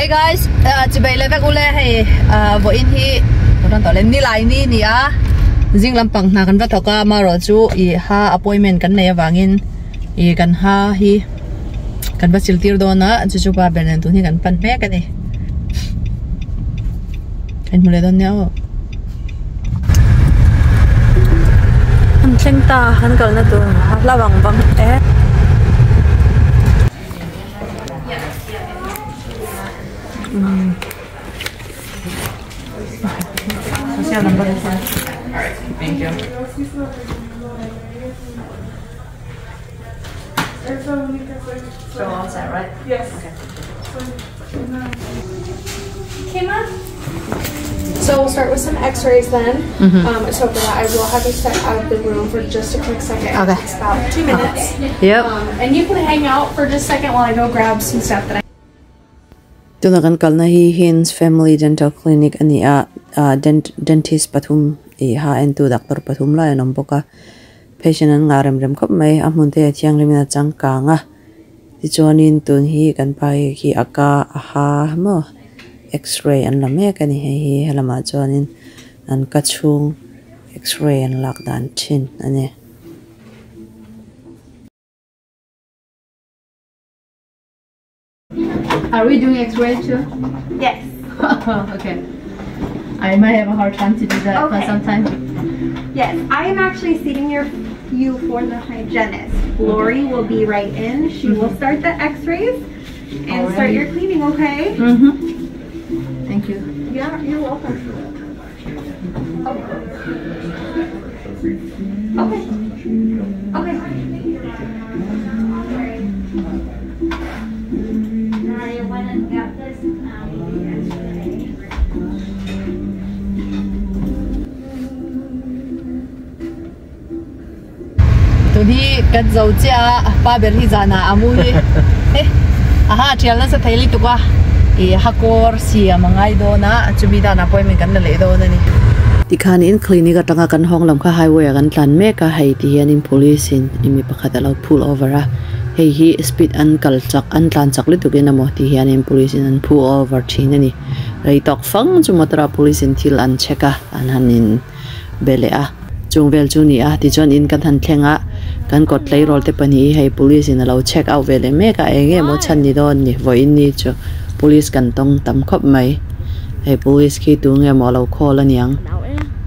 Hey guys, chibai le vek ule hei vawiin hi kan tawh le nilai ni ni a zing lampang hna kan va thawk a amaherawh chu ih ha appointment kan nei avangin ih kan ha hi kan va sil tir dawn a chu chu pa ber nen tun hi kan pan hmek a ni kan hmu leh dawn nia aw. An thleng ta kan kalna tur a hla vang vang e. Thank you. So all set, right? Yes. Okay. Kima? So we'll start with some x-rays then. So for that, I will have you step out of the room for just a quick second. Okay. It takes about 2 minutes. Yep. And you can hang out for just a second while I go grab some stuff that I Tuna kan kalna hi Hins Family Dental Clinic a ni a, dent dentist pathum ih ha entu doctor pathum lai an awm bawk a, patient an ngah rem rem khawp mai a hmun te a thianghlim in a changkang a tichuanin tun hi kan pa hi khi a ka a ha maw x-ray an la mek a ni hei hi helamah chuanin an ka chhung x-ray an lak dan thin a ni. Are we doing x-ray too? Yes. Okay. I might have a hard time to do that Okay. sometimes. Yes, I am actually seating you for the hygienist. Lori will be right in. She will start the x-rays and start your cleaning, okay? Thank you. Yeah, you're welcome. Okay. Okay. Tun hi kan zo chiah a pa ber hi zanah a mu hi aha thial nasa thei lutuk a ih hakawr siam a ngai dawn a chumi danah appointment kan la leh dawn a ni. Tikhanin clinic atanga kan hawng lam kha highway ah kan tlan mek a hei ti hianin police in imi pakhat a lo pull over a hei hi speed an kal chak an tlan chak lutuk in emaw ti hianin police in an pull over thin a ni rei tawk fang chu motor ah police in thil an check a an han in be leh a chung vel chu ni a tichuan in kan han thleng a kan kawt tleirawl te pahnih hi hei police in a lo check out ve leh mek a eng nge maw chhan ni dawn ni vawiin ni chu police kan tawng tam khawp mai hei police khi tu nge maw a lo call aniang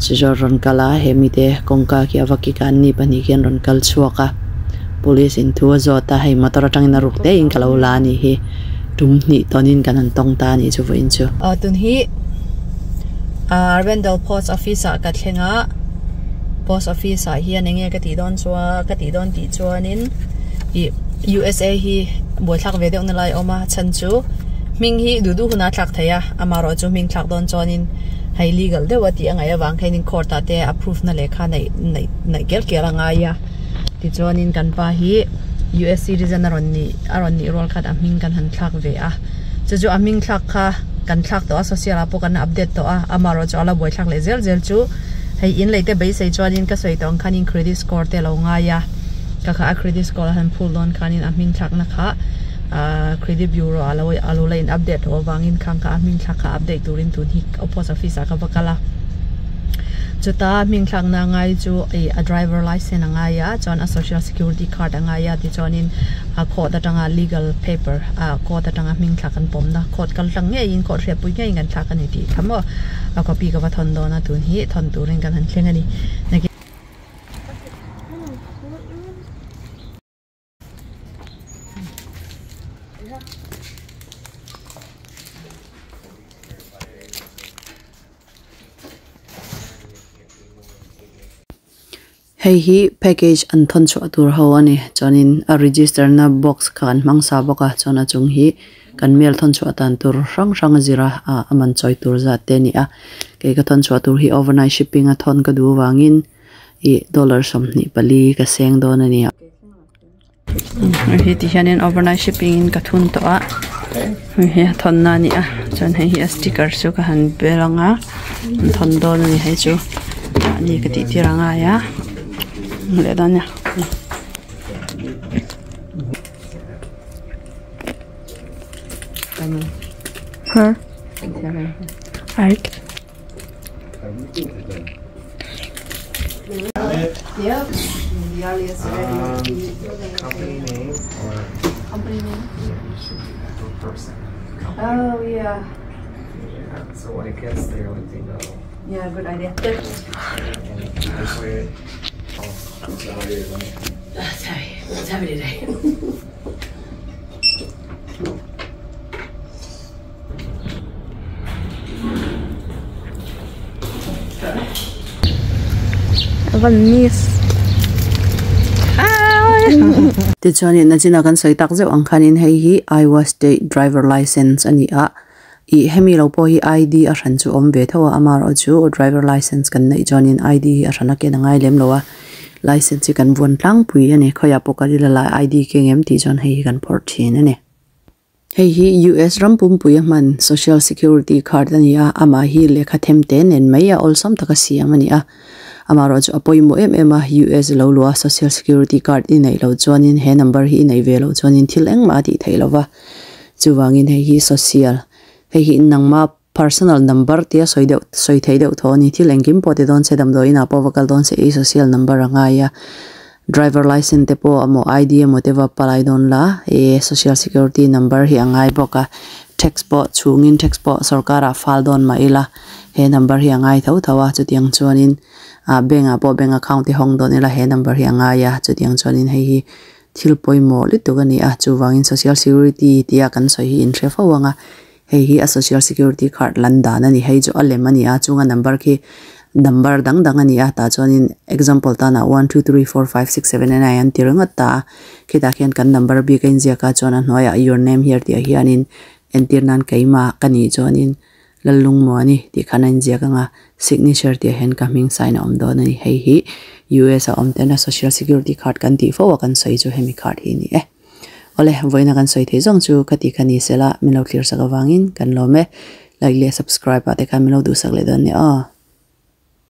chu chu a rawn kal a he mite kawngka khi a va kik a an ni pahnih khian rawn kal chhuak a police in thu a zawt a hei motor atangin a ruk te in ka lo la a nih hi tum hnih tawnin kan han tawng ta a nih chu vawiin chu. Tun hi Randall Post Office ah ka thleng a Post Office ah hian enge ka tih dawn chuan ka tih dawn tih chuanin ih U_S_A hi buaithlak ve deuh na lai a awm a chhan chu hming hi duh duh hunah a thlak thei a amaherawh chu hming thlak dawn chuanin hei legal deuh a tih a ngaih avang khanin court ah te approve na lehkha neih neih neih kel kel a ngai a tichuanin kan pa hi U_S citizen a rawn nih a rawn nih rual khan a hming kan han thlak ve a chu chu a hming thlak kha kan thlak tawh a social ah pawh kan update tawh a amaherawh chu a la buaithlak leh zel zel chu hei in lei te beisei chuanin ka sawi tawh ang khanin credit score te a lo ngai a ka kha a credit score a han phul dawn khanin a hming thlakna kha ahh credit bureau ah lo a lo la in update tawh avangin khang kha a hming thlak kha update turin tun hi post office ah ka va kal a chuta hming thlakna a ngai chu ih a driver licence a ngai a chuan a social security card a ngai a tichuanin a court atanga legal paper ah court atanga hming thlak an pawmna court kal tlang ngeiin court hriatpui ngeiin kan thlak a ni tih kha maw a copy ka va thawn dawn a tun hi thawn turin kan han thleng a ni. Hei hi package an thawn chhuah tur ho a ni chuanin a register na box kha an hmang sa bawk a chuan a chung hi kan mail thawn chhuah dan tur hrang hrang a zir a ah a man chawi tur zat te a ni a kei ka thawn chhuah tur hi overnight shipping a thawn ka duh avangin ih dollar 24 ka seng dawn a ni a. Hei hi ti hianin overnight shipping in ka thun tawh a hei hi a thawn na a ni a chuan hei hi a sticker chu ka han bel ang a an thawn dawn a ni hei chu mahni ka tih tir a ngai a leh dawn nia. Huh? Alright. Yep. The earliest Company name or company name. Yeah, you should do that for person. Company. Oh yeah. Yeah, so when it gets there, like they know. Yeah, good idea. And this way, oh, sorry, let me. Sorry, it's heavy today. Miss. Ti chuanin na china kan sawi tak zeuh ang khanin hei hi Iowa State driver license ani a i hemi lo pawh hi ID a hran chu awm ve tho a amaherawh chu driver license kan neih chuanin ID hi a hran a ken a ngai lem lo a license hi kan vawn tlangpui ani khawiah pawh kal ila lai ID ke engem tih chuan hei hi kan phawrh thin ani hei hi US ram pumpui a hman social security card ani a amah hi lehkha them te nen mai a awlsam taka siam ani a amaherawh chu a pawimawh em em a US lo lua social security card i neih loh chuanin he number hi i neih ve loh chuanin thil engmah a tih theih lova chuwangin hei hi social hei hi nangma personal number tia sawi deuh sawi theih deuh thaw ani thil engkim pawh ti dawn se damdawi inah pawh va kal dawn se i social number a ngai a driver license te pawh emaw ID emaw te va palai dawn la e social security number hi a ngai bawk a tax pawh chhungin tax pawh sorkar ah fal dawn mah ila he number hi a ngai tho tho a chutiang chuanin ah bank ah pawh bank account te hawng dawn ila he number hi a ngai a chutiang chuanin hei hi thil pawimawh lutuk ani a chuvangin social security tia kan sawi hi in hre fo anga hei hi a social security card lan dan ani hei chu a lem ani a chunga number khi number dang dang ani a tah chuanin example tanah one two three four five six seven eight nine an ti ringawt ta a khitah khian kan number bik a inziak a chuan a hnuaiah your name here tih ah hianin entir nan keimah ka nih chuanin Lallungmaw ani tih khan a inziak anga signature tih ah hian ka hming sign a awm dawn ani hei hi US a awm tena social security card kan tih fo a kan sawi chu hemi card hi a ni e. Awle vawiina kan sawi theih zawng chu ka ti kha ni sela min lo thlir sak avangin kan lawm e like leh subscribe ah te khan min lo duhsak leh dawn nia aw.